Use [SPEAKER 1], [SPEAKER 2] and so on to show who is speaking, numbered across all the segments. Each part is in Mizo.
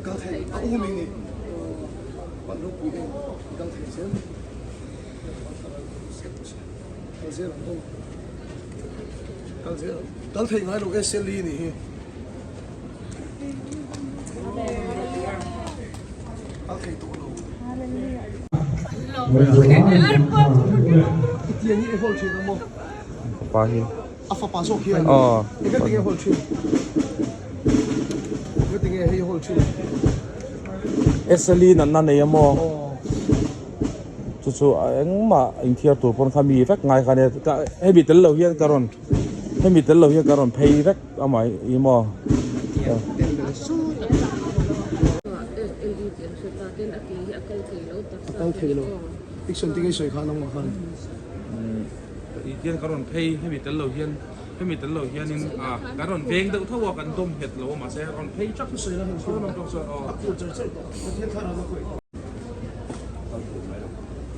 [SPEAKER 1] kal thei a um i ni pan ropui em i kal thei zel kal zel ang aw kal zel kal thei ngai lo SLE ni hi kal thei tawh lo i tiang hi i hawl thin ang maw
[SPEAKER 2] pa hi
[SPEAKER 1] A fapa zawk hian eng ka tinge hawl thin? Eng ka tinge hei hawl thin?
[SPEAKER 2] SLE natna nei a maw? Chu chu engmah inthiar tur pawn kha mi vek ngai kha nia. Hemi tel lo hian ka rawn hemi tel lo hian ka rawn phei vek a mai i maw?
[SPEAKER 1] A kal thei lo. Action tinge sawi khan nangmah khan.
[SPEAKER 2] Tihian kan rawn phei hemi tel lo hian hemi tel lo hianin ah kan rawn veng deuh tho a kan dawm nghet lo a mahse rawn phei chak
[SPEAKER 1] Sawi la
[SPEAKER 2] sawn awm tawk chuan aw.
[SPEAKER 1] A phur char char tawh Pathian thlarau a khawih tawh.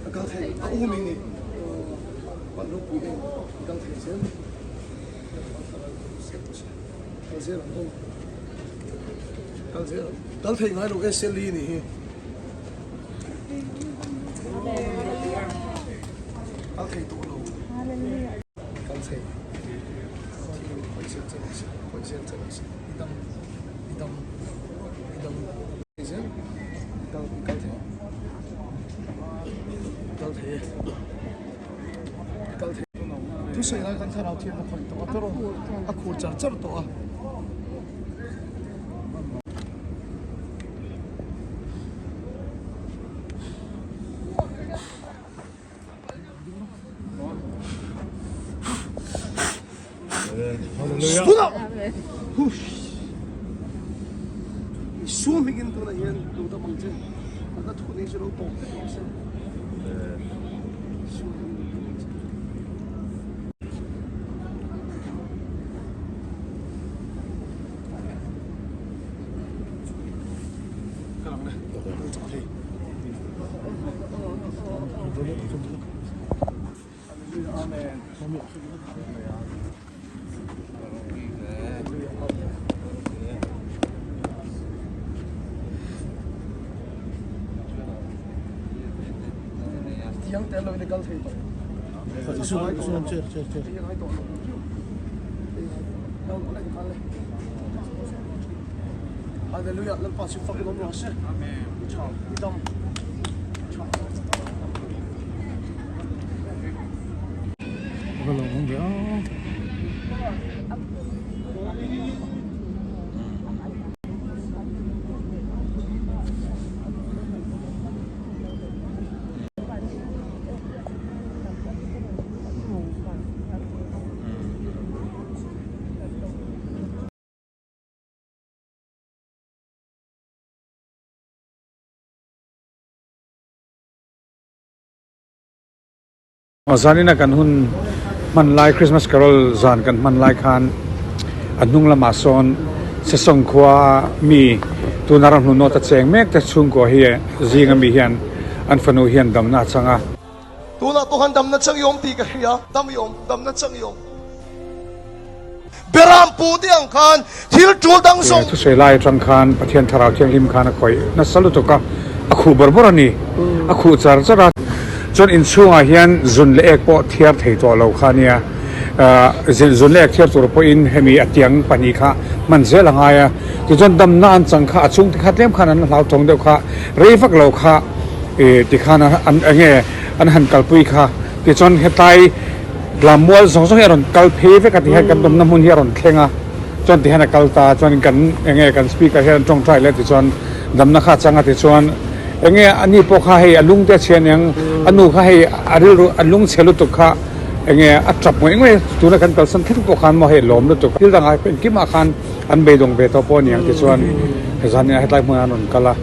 [SPEAKER 1] A kal thei a um i ni pan ropui em i kal thei zel kal zel ang aw kal zel ang kal thei ngai lo SLE ni hi. Kal thei tawh lo. Kal thei. Thil khawih zel che rawh se, khawih zel che rawh se. I dam, i dam, i dam. Thei zel. I kal, i kal thei. I kal thei e. I kal thei. Thusawi lai khan thlarau thiam a khawih tawh a, a khur char char tawh a. Suam hikin tunah hian duhtak ang che a ka thu nei chu lo tawp vek rawh se. Suam hikin duhtak ang che. Tiang tel lo in kal thei tawh. Hallelujah Lalpa chu fak in awm rawh se. Amen. I tha, i dam. Tha.
[SPEAKER 2] Ka lo awm ve a. Zanina kan hun hman lai Christmas Carol zan kan hman lai khan a hnung lamah sawn Sesawng khua mi tuna ram hnu nawt a cheng mek te chhungkua hi zinga mi hian an fanu hian damna a chang a.
[SPEAKER 1] Tunah pawh khan damna chang i awm tih ka hria, dam i awm, damna chang i awm. Beram pu te ang khan thil tul dang zawng.
[SPEAKER 2] Thusawi lai atang khan Pathian Thlarau Thianghlim khan a khawih nasa lutuk a, a khuh bawrh bawrh a ni, a khuh char char a. Chuan inchhungah hian zun leh ek pawh thiar thei tawh lo kha a nia, zun leh ek thiar tur pawhin hemi a tiang pahnih kha hman zel a ngai a. Tichuan damna an chang kha a chhungte kha tlem khan an hlauthawng deuh kha rei vak lo kha tikhan an enge an han kalpui kha. Tichuan hetlai Lammual zawng zawng hi a rawn kal phei vek a ti hian kan awmna hmun hi a rawn thleng a, chuan ti hian a kal ta a, chuan kan eng nge kan speaker hian an tawngtai leh tichuan damna kha a chang a tichuan eng nge a ni pawh kha hei a lung te a chhe aniang a nu kha hei a rilru a lung chhe lutuk kha eng nge a tap ngawih ngawih a, tuna kan kalsan thleng pawh khan maw hei lawm lutuk thil dangah engkimah khan an beidawng ve tawh pawh aniang tichuan zanin ah hetlai hmunah an rawn kal a,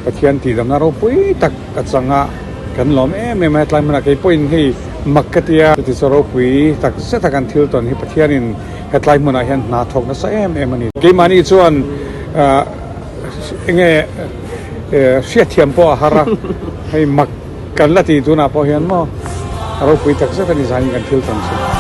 [SPEAKER 2] Pathian tihdamna ropui tak a chang a. Kan lawm em em a, hetlai hmunah kei pawhin hei mak ka ti a, chuti chu ropui tak zet a kan thil tawn hi Pathianin hetlai hmunah hian hna thawk nasa em em a ni. Keimahni chuan enge hriatthiam pawh a har a, hei mak kan la ti tunah pawh hian maw ropui tak zet a ni zanin kan thil tawn chu.